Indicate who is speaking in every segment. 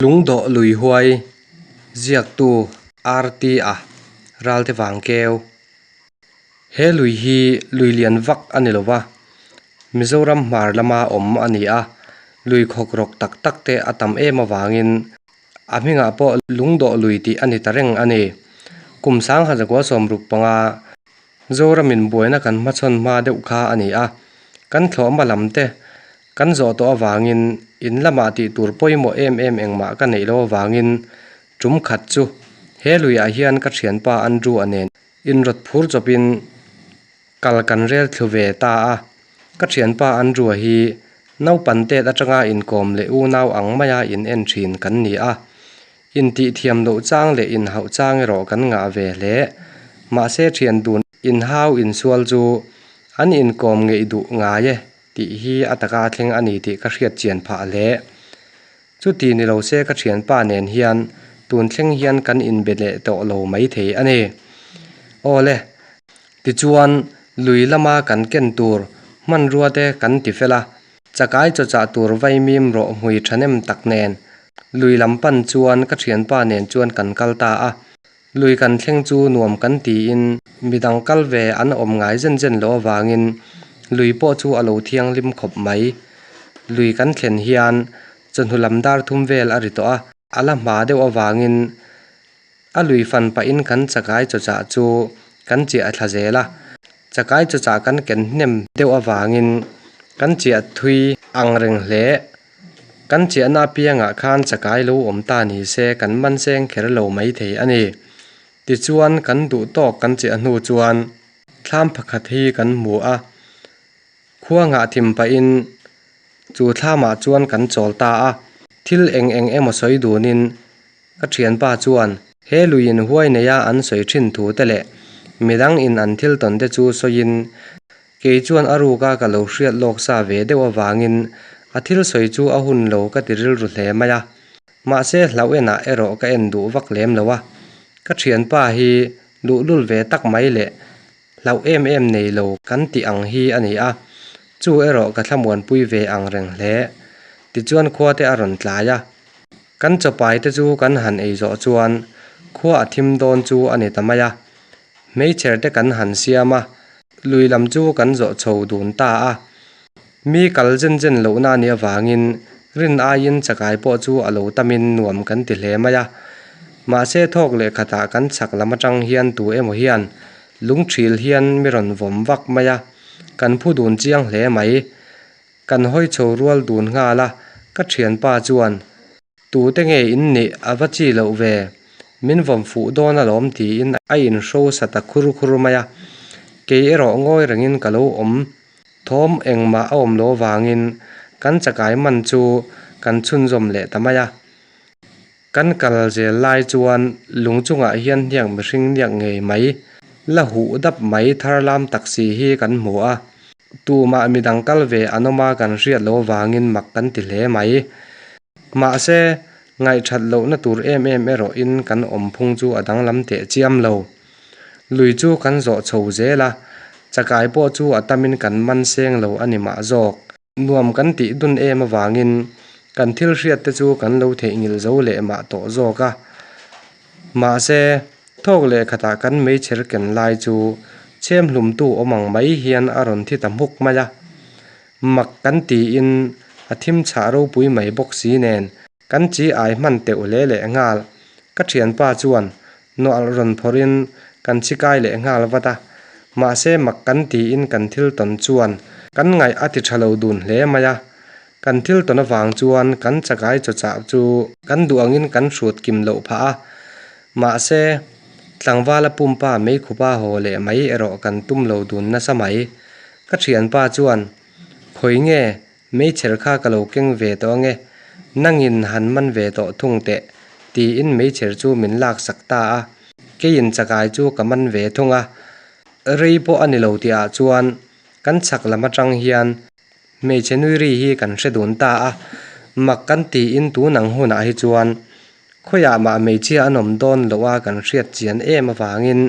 Speaker 1: Lungdawh lui huai ziaktu RT-a Ralte Vangkeu. He lui hi lui lian vak a ni lo va, Mizoram hmar lama awm a ni a, lui khawk rawk tak tak te a tam em avangin a hmingah pawh Lungdawh lui tih a ni ta reng a ni. Kum sangha zakua 65 Zoramin buaina kan hmachhawn hma deuh kha a ni a, kan thlawhhma lam te kan zawh tawh avangin in lamah tih tur pawimawh em em engmah ka neih loh avangin tum khat chu he luiah hian ka thianpa Andrew-a nen inrawt phur chawpin kal kan rel thlu ve ta a. Ka thianpa Andrew-a hi naupan tet atanga inkawm leh unau ang maia in en thin kan ni a. Intih thiam loh chang leh inhauh chang erawh kan ngah ve hle. Mahse thian dun inhau insual chu an inkawm ngeih duh ngai e tih hi a taka thleng a ni tih ka hriat chian phah hle. Chuti ni lo se ka thianpa nen hian tun thleng hian kan inbe leh tawh lo maithei a ni. Awle, tichuan lui lama kan ken tur hmanrua te kan ti fel a. Chakai chawchah tur vaimim rawh hmui thahnem tak nen lui lam pan chuan ka thianpa nen chuan kan kal ta a. Lui kan thleng chu nuam kan tiin midang kal ve an awm ngai zen zen loh avangin lui pawh chu a lo thianghlim khawp mai. Lui kan thlen hian chawhnu lam dar thum vel a ri tawh a, a la hma deuh avangin A lui fan pahin kan chakai chawchah chu kan chiah thla zel a, chakai chawchah kan ken hnem deuh avangin kan chiah thui ang reng hle. Kan chiahna apiangah khan chakai lo awm ta ni se kan man seng kher lo mai thei a ni. Tichuan kan duh tawk kan chiah hnu chuan thlam pakhat hi kan hmu a, khua nghah thim pahin chu thlamah chuan kan chawl ta a, thil eng eng emaw sawi dunin Ka thianpa chuan he luiin huai neia an sawi thin thu te leh midang in an thil tawn te chu sawiin kei chuan a ruka ka lo hriat lawk sa ve deuh avangin a thil sawi chu a hun lo ka ti rilru hle mai a. Mahse hlauh enah erawh ka en duh vak lem lo a. Ka thianpa hi luhlul ve tak mai leh hlauh em em nei lo kan tih ang hi a ni a, chu erawh ka thlamuanpui ve ang reng hle. Tichuan khua te a rawn tlai a. Kan chawpai te chu kan han ei zawh chuan khua a thim dawn chu a ni ta mai a, hmeichher te kan han siam a, lui lam chu kan zawh chho dun ta a. Mi kal zen zen lohna a nih avangin rin aiin chakai pawh chu a lo tamin nuam kan ti hle mai a. Mahse thawk leh khatah kan chhak lam atang hian tu emaw hian lungthil hian mi rawn vawm vak mai a, kan phu dun chiang hle mai. Kan hawi chho rual dun nghal a, ka thianpa chuan, Tute nge in nih a va chi loh ve? Min vawm fuh dawn alawm tiin a inhro sa ta khur khur mai a. Kei erawh ngawi rengin ka lo awm. Thawm engmah a awm lo vangin kan chakai man chu kan chhunzawm leh ta mai a. Kan kal zel lai chuan lung chungah hian hniak mihring niak ngei mai, la huh dap mai thar lam tak si hi kan hmu a. Tumah midang kal ve an awm a kan hriat loh avangin mak kan ti hle mai. Mahse, ngaihthat lohna tur em em erawhin kan awm phung chu a danglam teh chiam lo. Lui chu kan zawh chho zel a, chakai pawh chu a tamin kan man seng lo a ni mah zawk. Nuam kan tih dun em avangin kan thil hriat te chu kan lo theihnghilh zo leh mah tawh zawk a. Mahse, thawk leh khatah kan meichher ken lai chu chhem hlumtu awm ang mai hian a rawn thi ta hmuk mai a. Mak kan tiin a thim chhah ropui mai bawk si nen kan chi ai hman teuh hle leh nghal. Ka thianpa chuan Nualh rawn phawrhin kan chikai leh nghal vat a, mahse mak kan tiin kan thil tawn chuan kan ngaih a ti tha lo dun hle mai a. Kan thil tawn avang chuan kan chakai chawchah chu kan duh angin kan hrut kim loh phah a, mahse tlangvala pumpa meikhupa haw leh mai erawh kan tum lo dun nasa mai. Ka thianpa chuan, Khawi nge Meichher kha ka lo keng ve tawh ange, nangin han man ve tawh thung teh, tiin meichher chu min laksak ta a. Keiin chakai chu ka man ve thung a, rei pawh a ni lo tihah chuan kan chhak lam atang hian hmeichhe nui ri hi kan hre dun ta a, mak kan tiin tun ang hunah hi chuan khawiah mah hmeichhia an awm dawn loh a kan hriat chian em avangin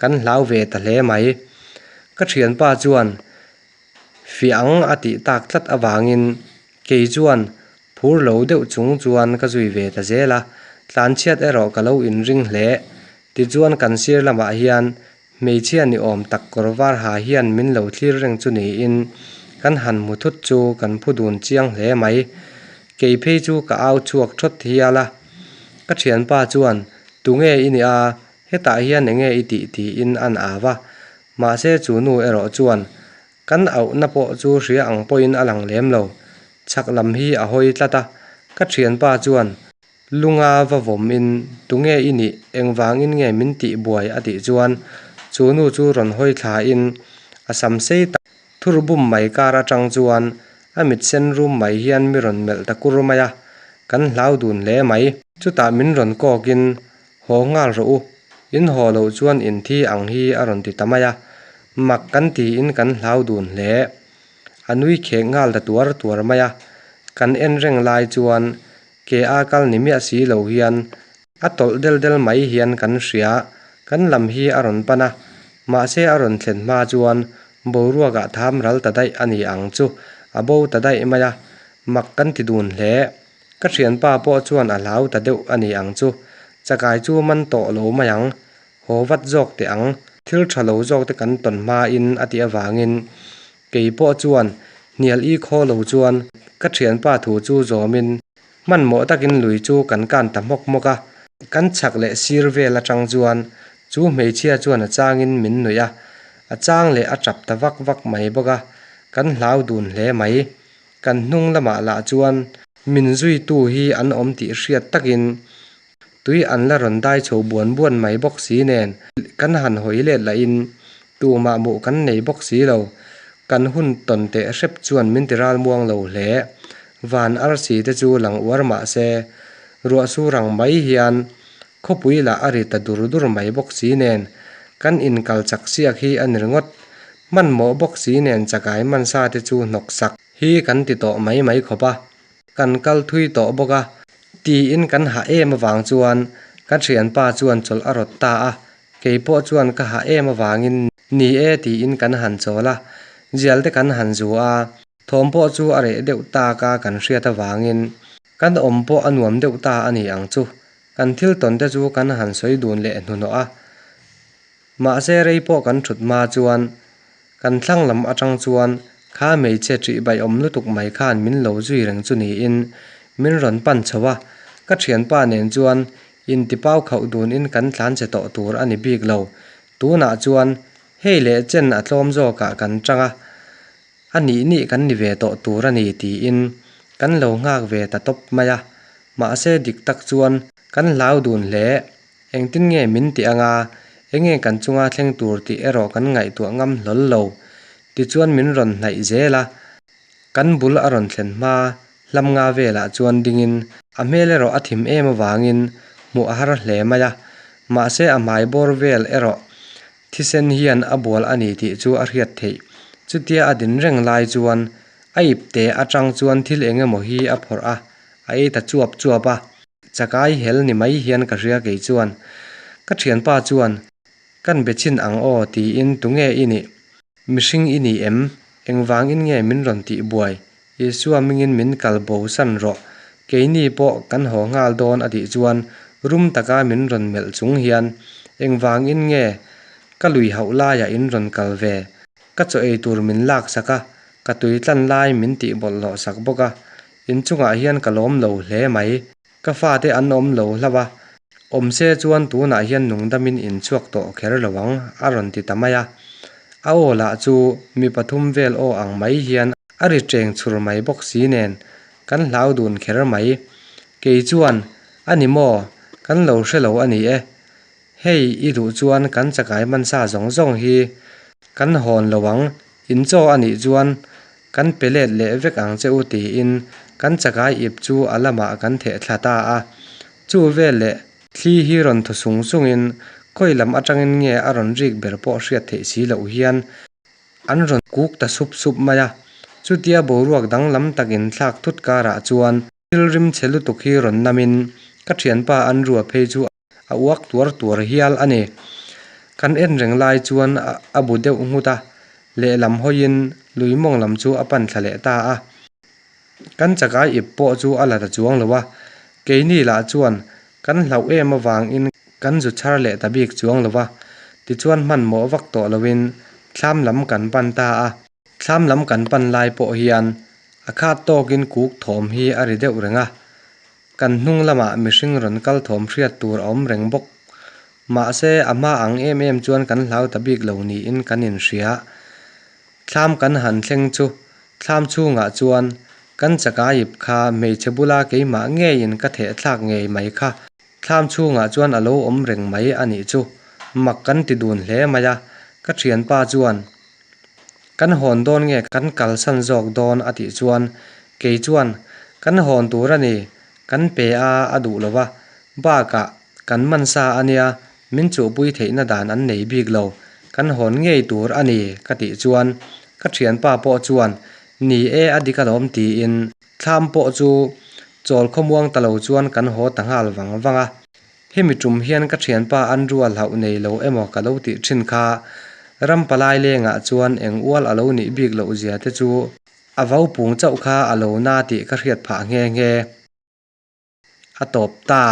Speaker 1: kan hlau ve ta hle mai. Ka thianpa chuan Fiah ang a tih tak tlat avangin kei chuan Phur lo deuh chung chuan ka zui ve ta zel a, tlanchhiat erawh ka lo inring hle. Tichuan kan sir lamah hian hmeichhia ni awm tak kawr var ha hian min lo thlir reng chu niin kan han hmu thut chu kan phu dun chiang hle mai. Kei phei chu ka au chhuak thawt hial a, ka thianpa chuan tunge i nih a, hetah hian enge i tih tiin an au a, mahse chu nu erawh chuan Kan auhna pawh chu hria ang pawhin a lang lem lo. Chhak lam hi a hawi tlat a, ka thianpa chuan lunga va vawmin tunge i nih, engvangin nge min tih buai a tih chuan chu nu chu rawn hawi thlain a sam sei tak thur bum mai kar atang chuan a mit sen rum mai hian mi rawn melh ta kur mai a, kan hlau dun hle mai. Chutah min rawn kawkin Haw nghal rawh u, in haw loh chuan in thi ang hi a rawn ti ta mai a, mak kan tiin kan hlau dun hle. A nui khek nghal ta tuar tuar mai a, kan en reng lai chuan ke a kal ni miah si lo hian a tawlh del del mai hian kan hria, kan lam hi a rawn pan a, mahse a rawn thlen hma chuan boruakah tham ral ta daih a ni ang chu, a bo ta daih mai a, mak kan ti dun hle. Ka thianpa pawh chuan a hlau ta deuh a ni ang chu. Chakai chu man tawh lo mai ang, haw vat zawk teh ang, thil tha lo zawk te kan tawn hmain a tih avangin kei pawh chuan hnial i khaw lo chuan ka thianpa thu chu zawmin hmanhmawh takin lui chu kan kan ta hmawk hmawk a. Kan chhak leh sir vel atang chuan chu hmeichhia chuan a changin min nuih a, a chang leh a tap ta vak vak mai bawk a, kan hlau dun hle mai. Kan hnung lamah lah chuan min zuitu hi an awm tih hriat takin tui an la rawn dai chho buan buan mai bawk si nen kan han hawi let lahin tumah hmuh kan nei bawk si lo. Kan hun tawn teh hrep chuan min ti ralmuang lo hle. Van arsi te chu lang uar mah se ruah sur ang mai hian khawpui lah a ri ta dur dur mai bawk si nen kan inkal chak siak hi a ni ringawt. Hmanhmawh bawk si nen chakai hmansa te chu hnawk sak hi kan ti tawh mai mai khawp a, kan kal thui tawh bawk a, tiin kan hah em avang chuan ka thianpa chuan chawlh a rawt ta a, kei pawh chuan ka hah em avangin ni e tiin kan han chawl a, zial te kan han zu a, thawm pawh chu a reh deuh tak a kan hriat avangin kan awm pawh a nuam deuh ta a ni ang chu, kan thil tawn te chu kan han sawi dun leh hnuhnawh a. Mahse rei pawh kan thut hma chuan kan thlang lam atang chuan kha hmeichhe ṭih baih awm lutuk mai khan min lo zui reng chu niin min rawn pan chho a, ka thianpa nen chuan intipau khauh dun in kan tlan che tawh tur a ni bik lo. Tunah chuan hei leh chen a tlawm zawkah kan tang a, a nih nih kan ni ve tawh tur a ni tiin kan lo nghak ve ta tawp mai a, mahse dik tak chuan kan hlau dun hle. Engtin nge min tih anga, enge kan chunga thleng tur tih erawh kan ngaihtuah ngam hlawl lo. Tichuan min rawn hnaih zel a, kan bul a rawn thlen hma hlam nga velah chuan dingin a hmel erawh a thim em avangin hmuh a har hle mai a, mahse a hmai bawr vel erawh thisen hian a bual a ni tih chu a hriat theih. Chutia a din reng lai chuan a ipte atang chuan thil engemaw hi a phawrh a, a ei ta chuap chuap a. Chakai hel ni mai hian ka hria kei chuan. Ka thianpa chuan, Kan be chin ang aw tiin tunge i nih? Mihring i ni em? Engvangin nge min rawn tih buai? Isua mingin min kal bo san rawh. Keini pawh kan haw nghal dawn a tih chuan rum taka min rawn melh chung hian, Engvangin nge ka lui hauh laiah in rawn kal ve? Ka chaw ei tur min laksak a, ka tui tlan lai min tih bawlhhlawh sak bawk a. In chungah hian ka lawm lo hle mai. Ka fate an awm lo hlauh a, awm se chuan tunah hian nungdamin in chhuak tawh kher lo ang, a rawn ti ta mai a. A aw lah chu mi pathum vel aw ang mai hian a ri cheng chhur mai bawk si nen, kan hlau dun kher mai. Kei chuan, A ni maw? Kan lo hre lo a ni e. Hei i duh chuan kan chakai hmansa zawng zawng hi kan hawn lo ang, in chaw a nih chuan kan pe let leh vek ang che u tiin kan chakai ip chu a lamah kan theh thla ta a. Chu vel leh thli hi rawn thaw sung sungin khawi lam atangin nge a rawn rik ber pawh hriat theih si loh hian an rawn kuk ta sup sup mai a. Chutia boruak danglam takin thlak thut karah chuan thil rim chhe lutuk hi rawn namin ka thianpa an rua phei chu A uak tuar tuar hial a ni. Kan en reng lai chuan a bu deuh nghut a, lehlam hawiin lui mawng lam chu a pan thla leh ta a. Kan chakai ip pawh chu a la ta chuang lo a, keini lah chuan kan hlauh em avangin kan zu chhar leh ta bik chuang lo va, tichuan hmanhmawh vak tawh loin thlam lam kan pan ta a. Thlam lam kan pan lai pawh hian a khat tawkin kuk thawm hi a ri deuh reng a, kan hnung lamah mihring rawn kal thawm hriat tur a awm reng bawk. Mahse a hma ang em em chuan kan hlau ta bik lo niin kan inhria. Thlam kan han thleng chu thlam chhungah chuan kan chakaip kha hmeichhe bula keimah ngeiin ka theh thlak ngei mai kha Thlam chhungah chuan a lo awm reng mai a nih chu. Mak kan ti dun hle mai a, ka thianpa chuan kan hawn dawn nge kan kalsan zawk dawn a tih chuan kei chuan kan hawn tur a ni, kan pe a a duh lo va, bakah kan man sa a nia, min chuhpui theihna dan an nei bik lo, kan hawn ngei tur a ni ka tih chuan ka thianpa pawh chuan ni e a dik alawm tiin Thlam pawh chu chawl khawmuang ta lo chuan kan haw ta nghal vang vang a. Hemi tum hian ka thianpa an rual hauh nei lo emaw ka lo tih thin kha ram palai lengah chuan eng ual a lo nih bik loh zia te chu a vo pung chauh kha a lo na tih ka hriat phah nghe nghe. A tawp ta.